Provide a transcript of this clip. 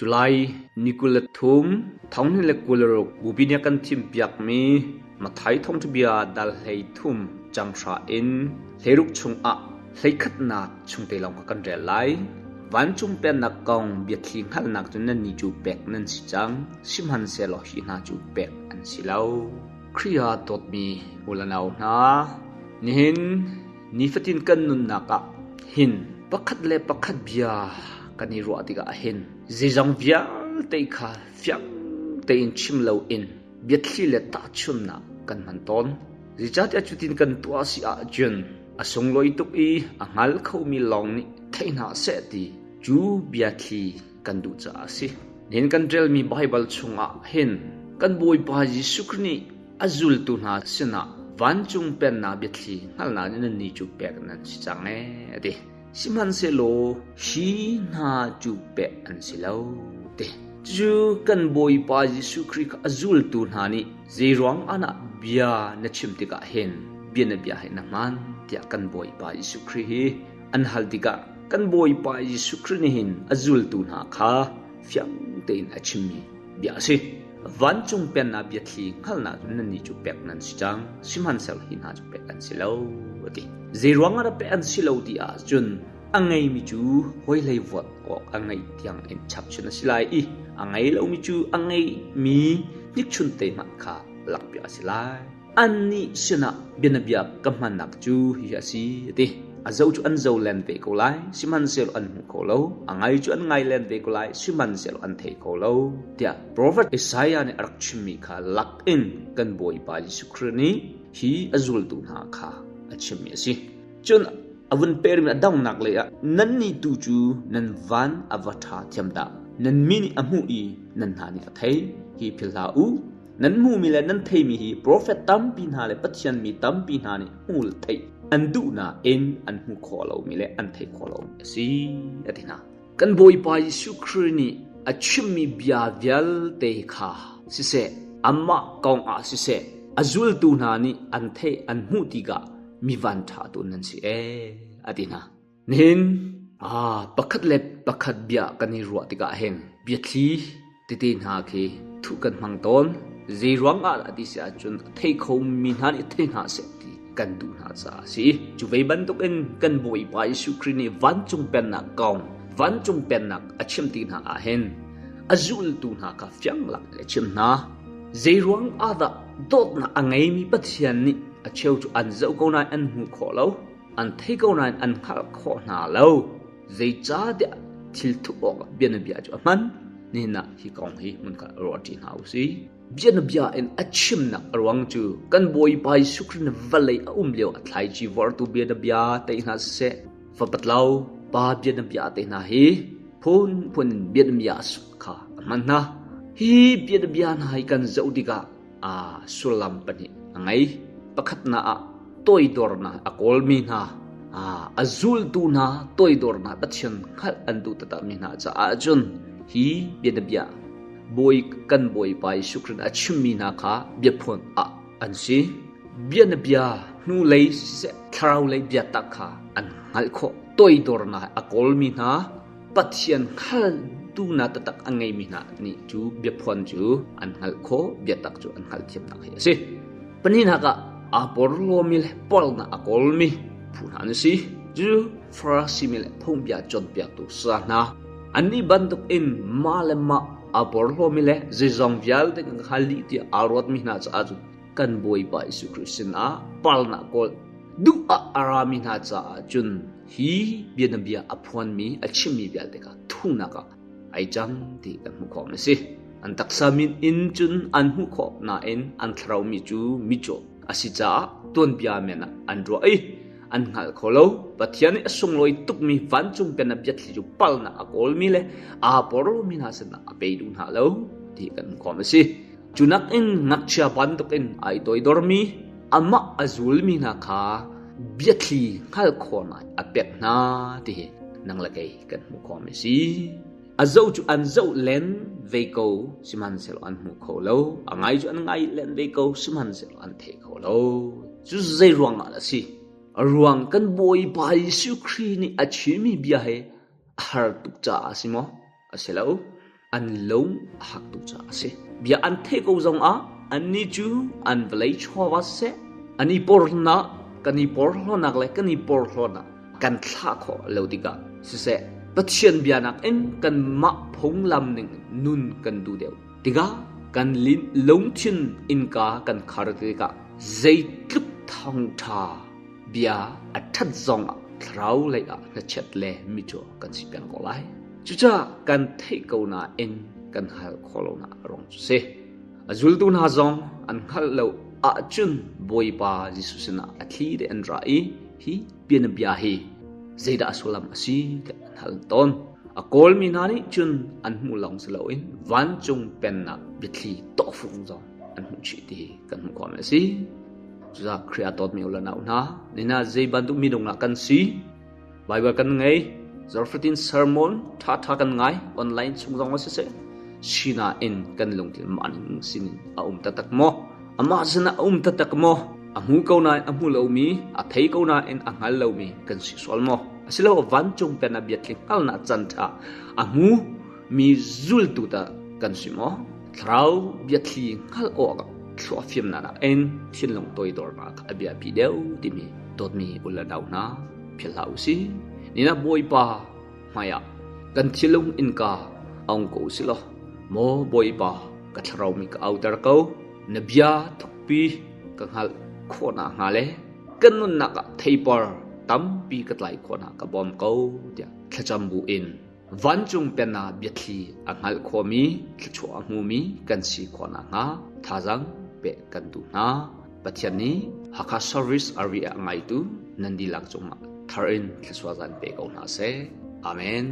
July ni 23, 2026 bupi nih a kan thimpiakmi Matthai thawngṭhabia dal 13 cang hra in 16 chungah hleikhatnak chungte lawng kha kan rel lai. Vancung Pennak kong biathli hngalhnak cu nannih cu pek nan si cang, sihmanhsehlaw hi hna cu pek an si lo. Khrih ah dawtmi u le nau hna, nihin nifatin kan nunnak ah hin pakhat le pakhat bia kan i ruah tikah hin zeizong vialte kha fiang tein chim loin biathli le tahchunhnak kan hman tawn. Zeicahtiah cutin kan tuah si ahcun a sunglawi tuk i a hngal khomi lawng nih thei hna seh ti cu biathli kan duh caah a si. Nihin kan relmi Baibal chungah hin kan Bawipa Jesuh Khrih nih a zultu hna sinah vancung pennak biathli hngalhnak nih nannih cu pek nan si cang ee a ti. Sihmanhsehlaw hi hna cu pek an si lo ti. Cucu kan Bawipa Jesuh Khrih kha a zultu hna nih zeiruang ah bia na chim tikah hin bia na bia hi na hman tiah kan Bawipa Jesuh Khrih hi an hal tikah kan Bawipa Jesuh Khrih nih hin a zultu hna kha fiang tein a chimmi bia a si. Vancung pennak biathli hngalhnak cu nannih cu pek nan si cang, sihmanhsehlaw hi hna cu pek an si lo, a ti. Zeiruang ah dah pek an si lo ti ahcun a ngeimi cu hawi hlei vuat awk a ngeih tiang in chapchun a si lai i a ngei lomi cu a ngeihmi hnikchun te hmanh kha lakpiak a si lai. Annih sinah bianabia ka hmannak cu hihi a si, a ti. A zoh cu an zo len ve ko lai, sihmanhsehlaw an hmu kho lo. A ngai cu an ngai len ve ko lai, sihmanhsehlaw an thei kho lo, tiah profet Isaiah nih a rak chimmi kha lak in kan Bawipa Jesuh Khrih nih hi a zultu hna kha a chimmi a si. Cun a vun permi a donghnak lei ah nannih tu cu nan van a va ṭha thiam dah! Nan mi nih a hmuh i nan hna nih a thei. Hi philh hlah u. Nan hmuhmi le nan theimi hi profet tampi hna le Pathian mi tampi hna nih hmuh le theih an duh nain an hmuh khawh lomi le an theih khawh lomi a si, a ti hna. Kan Bawipa Jesuh Khrih nih a chimmi bia vialte kha siseh, amah kong ah siseh, a zultu hna nih an theih an hmuh tikah mi vanṭha tu nan si ee, a ti hna. Nihin pakhat le pakhat bia kan i ruah tikah hin biathli tete hna khi thuh kan hmang tawn. Zeiruang ah dah ti si ahcun a thei khomi hna nih thei hna seh ti kan duh hna caah a si. Cu ve bantukin kan Bawipa Jesuh Khrih nih vancung pennak kong, vancung pennak a chim ti hna ah hin a zultu hna kha fiang lak in a chim hna. Zeiruang ah dah dawtnak a ngeimi Pathian nih a cheu cu an zoh ko nain an hmu khawh lo. An thei ko nain an hngalh khawh hna lo. Zeicahtiah thil thup awkah bianabia cu a hman. Nihin ah hi kong hi hmunkhat ruahṭi hna u sih. Bianabia in a chimnak a ruang cu kan Bawipa Jesuh Khrih nih vawlei a um lio a thlaici vortu bianabia te hna siseh, fapatlo pa bianabia te hna hi phunphun in bianabia kha a hman hna. Hi bianabia hna hi kan zoh tikah aa sullam pahnih a ngei. Pakhatnak ah toidornak a kawlmi hna, a zultu hna toidornak Pathian hngalh an duh taktakmi hna caah cun hi bianabia Bawi kan Bawipa Jesuh Khrih a chimmi hna kha biaphuan ah an si. Bianabia hnulei siseh thlarau lei biatak kha an hngalh khawh. Toidornak a kawlmi hna Pathian hngaltu na taktak a ngeimi hna nih cu biaphuan cu an hngalh khawh, biatak cu an hngalhthiamnak hi a si. Pahnihnak ah aa porhlawmi le pornak a kawlmi phu hna an si. Cu Farasi mi le phungbia cawnpiaktu sa hna. Annih bantuk in mah le mah aa porhlawmi le zeizong vialte kan hngal dih tiah aa ruatmi hna caah cun kan Bawipa Jesuh Khrih sinah palnak kawl duh ah a rami hna caah cun hi bianabia a phuanmi a chimmi vialte kha thuhnak ah ai cang ti kan hmuh khawh a si. An taksa min in cun an hmuh khawh nain an thlarau mi cu mitcaw a si caah tuanbia men ah an ruah i an hngal kho lo. Pathian nih a sunglawi tukmi vancung pennak biathli cu palnak a kawlmi le aa porhlawmi hna sinah a pe duh hna lo ti kan hmuh khawh a si. Cu nakin ngakchia bantukin ai toidormi, amah a zulmi hna kha biathli hngalh khawhnak a pek hna ti hi nang le kei kan hmuh khawhmi a si. A zoh cu an zoh len ve ko, sihmanhsehlaw an hmu kho lo. A ngai cu an ngai len ve ko, sihmanhsehlaw an thei kho lo. Cu zei ruangah a si? A ruang kan Bawipa Jesuh Khrih nih a chimmi bia he a har tuk caah a si maw? A si lo. An lung a hak tuk caah a si. Bia an theih ko zongah annih cu an vawlei chawva siseh, an i porhlawtnak, kan i porhlawtnak le kan i porhlawtnak kan thlah khawh lo tikah siseh, Pathian bia nakin kanmah phunglam ning nun kan duh deuh tikah kan lungthin innka kan khar tikah zeitluk thawngṭha bia a ṭhat zongah thlarau lei ah hnachet le mitcaw kan si peng ko lai. Cucaah kan theih ko nain kan hal khawh lonak a ruang cu si. A zultu hna zong an hngalh lo ahcun Bawipa Jesuh sinah a thli te an ra i hi bianabia hi zeidah a sullam a si tiah an hal tawn. A kawlmi hna nih cun an hmuh lawng si loin vancung pennak biathli tawhfung zong an hmuh chih ti kan hmuh khawhmi a si. Cucaah Khrih a dawtmi u le nau hna, nina zei bantuk minung ah kan si, Bible kan ngei, zarhfatin sermon ṭhaṭha kan ngai, online chung zong ah siseh, sinain kan lungthin mah ning sinin a um taktak maw? Amah sinah a um taktak maw? A hmu ko nain a hmu lomi, a thei ko nain a hngal lomi kan si sual maw? Asilo vancung pen ah biatling hngalnak can ṭha a hmu mi zultu tah kan si maw? Thlarau biathli hngalh awk thlua fimnak nakin thinlung toidornak a biapi deuh timi dawtmi u le nau hna philh hlah u sih. Nina Bawipa hmaiah kan thinlung innka ong ko u sih law, maw Bawipa ka thlarau mi ka auter ko, na bia thukpi ka hngalh khawh nakhnga le kan nunnak ah theipar tampi ka tlai khawh nak ka bawm ko tiah thlacam bu in Vancung pennak biathli a hngalh khawhmi, thluachuah a hmumi kan si khawh nakhnga thazaang pek kan duh hna. Pathian nih Hakha Service RV a ngaitu nan dihlak cungah thar in thluachuah zan pe ko hna seh. Amen.